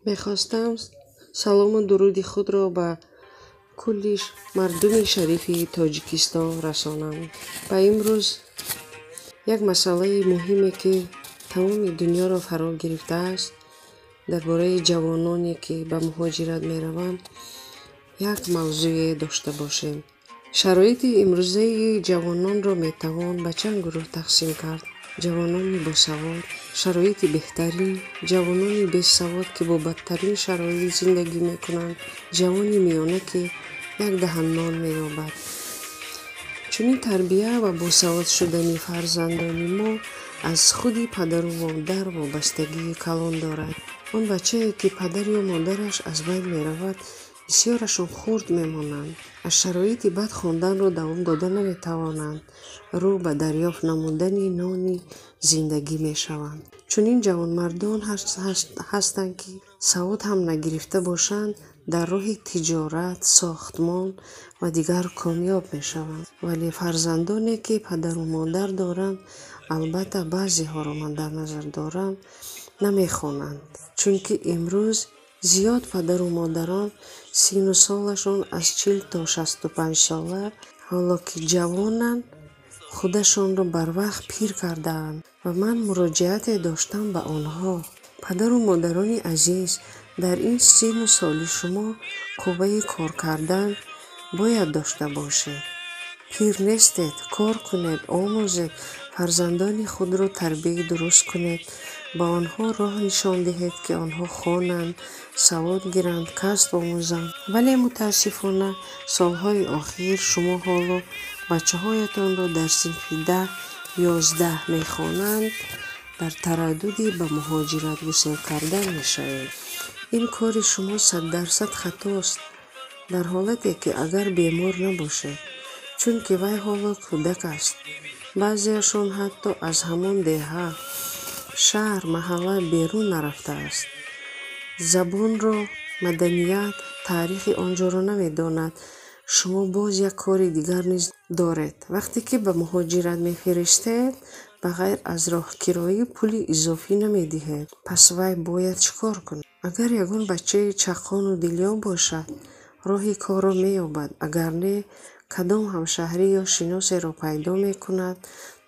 Мехостам салому дуруди худро ба кулли мардуми шарифи Тоҷикистон расонам. Ба имрӯз як масъалаи муҳиме, ки тамоми дунёро фаро гирифтааст, дар бораи ҷавононе, ки ба муҳоҷират мераванд, як мавзӯе дошта бошем. Шароити имрӯзаи ҷавононро метавон ба чанд гурӯҳ тақсим кард. Ҷавонони босавод, шароити беҳтарин, ҷавонони бесавод, ки бо бадтарин шароит зиндагӣ мекунанд, ҷавони миёна, ки як даҳан нон меёбад. Чунин тарбия ва босавод шудани фарзандони мо аз худи падару модар вобастагии калон дорад. Он бачае, ки падар ё модараш аз байн меравад, бисёрашон хурд мемонанд. Аз шароити бад хонданро давом дода наметавонанд. Рӯ ба дарёфт намудани нони зиндагӣ мешаванд. Чунин ҷавонмардон ҳастанд, ки савод ҳам нагирифта бошанд, дар роҳи тиҷорат, сохтмон ва дигар комёб мешаванд. Вале фарзандоне, ки падару модар доранд, албатта баъзеҳоро ман дар назар дорам, намехонанд. Чунки имрӯз зиёд падару модарон сину солашон аз 40 то 65 сола, ҳоло ки ҷавонанд, худашонро барвақт пир кардаанд. Ва ман муроҷиате доштам ба онҳо. Падару модарони азиз, дар ин сину соли шумо қувваи кор кардан бояд дошта бошед. Пир нестед, кор кунед, омӯзед, фарзандони худро тарбияи дуруст кунед, ба онҳо роҳ нишон диҳед, ки онҳо хонанд, савод гиранд, касб омӯзанд. Вале мутаассифона солҳои охир шумо ҳоло бачаҳоятонро дар синфи 10, 11 мехонанд, дар тараддуди ба муҳоҷират гусел кардан мешавед. Ин кори шумо 100% хатост, дар ҳолате ки агар бемор набошед, чунки вай ҳоло кӯдак аст. Баъзеашон ҳатто аз ҳамон деҳа, шаҳр, маҳалла берун нарафтааст. Забонро, маданият, таърихи он ҷоро намедонад. Шумо боз як кори дигар низ доред. Вақте ки ба муҳоҷират мефиристед, ба ғайр аз роҳкироӣ пули изофӣ намедиҳед. Пас вай бояд чӣ кор кунад? Агар ягон бачаи чаққону дилёб бошад, роҳи корро меёбад. Агар не, кадом ҳамшаҳрӣ ё шиносеро пайдо мекунад,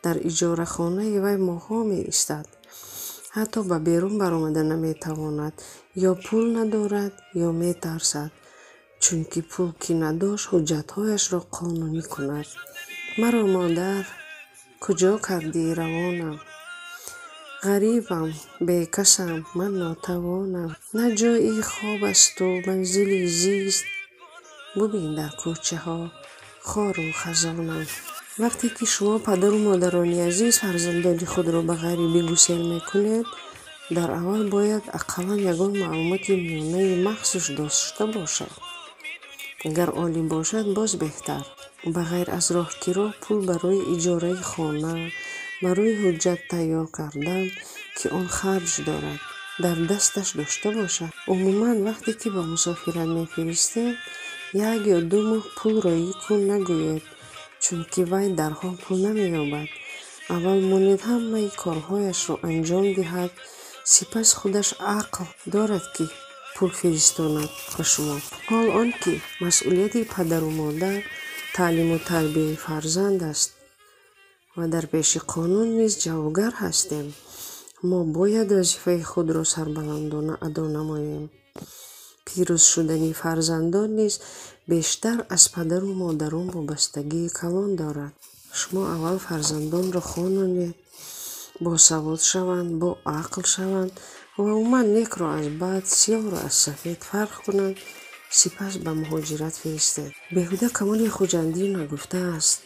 дар иҷорахонаи вай моҳҳо меистад. Ҳатто ба берун баромада наметавонад, ё пул надорад, ё метарсад, чунки пул ки надошт, ҳуҷҷатҳояшро қонунӣ кунад. Маро модар куҷо кардӣ равонам? Ғарибам, бекасам, ман нотавонам. На ҷойи хоб асту манзили зист, бубин дар кӯчаҳо хору хазонам. Вақте ки шумо падару модарони азиз фарзандони худро ба ғарибӣ гусел мекунед, дар аввал бояд ақаллан ягон маълумоти миёнаи махсус дошта бошад. Агар олӣ бошад, боз беҳтар. Ба ғайр аз роҳкиро, пул барои иҷораи хона, барои ҳуҷҷат тайёр кардан, ки он харҷ дорад, дар дасташ дошта бошад. Умуман, вақте ки ба мусофират мефиристед, 1 ё 2 моҳ пул роӣ кун нагӯед, чунки вай дарҳол пул намеёбад. Аввал монед ҳамаи корҳояшро анҷом диҳад, сипас худаш ақл дорад, ки пул фиристонад ба шумо. Ҳол он ки масъулияти падару модар таълиму тарбияи фарзанд аст ва дар пеши қонун низ ҷавобгар ҳастем. Мо бояд вазифаи худро сарбаландона адо намоем. Пирӯз шудани фарзандон низ бештар аз падару модарон вобастагии калон дорад. Шумо аввал фарзандонро хононед, босавод шаванд, бо ақл шаванд ва умуман некро аз бад, сиёҳро аз сафед фарқ кунанд, сипас ба муҳоҷират фиристед. Беҳуда Камоли Хуҷандӣ нагуфтааст: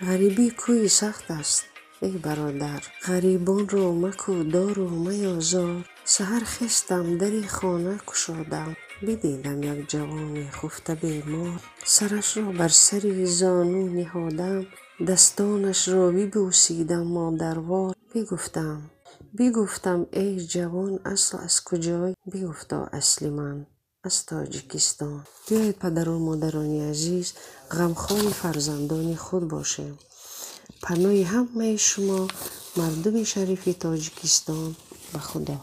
ғарибӣ кӯи сахт аст, эй бародар, ғарибонро макӯ дору маёзор. Саҳар хестам, дари хона кушодам, бидидам як ҷавоне хуфта бемор. Сарашро бар сари зону ниҳодам, дастонашро бибӯсидам модарвор. Бигуфтам эй ҷавон, асл аз куҷой? Бигуфто асли ман аз Тоҷикистон. Биёед падару модарони азиз, ғамхори фарзандони худ бошем. Паноҳи ҳамаи шумо, мардуми шарифи Тоҷикистон, ба Худо.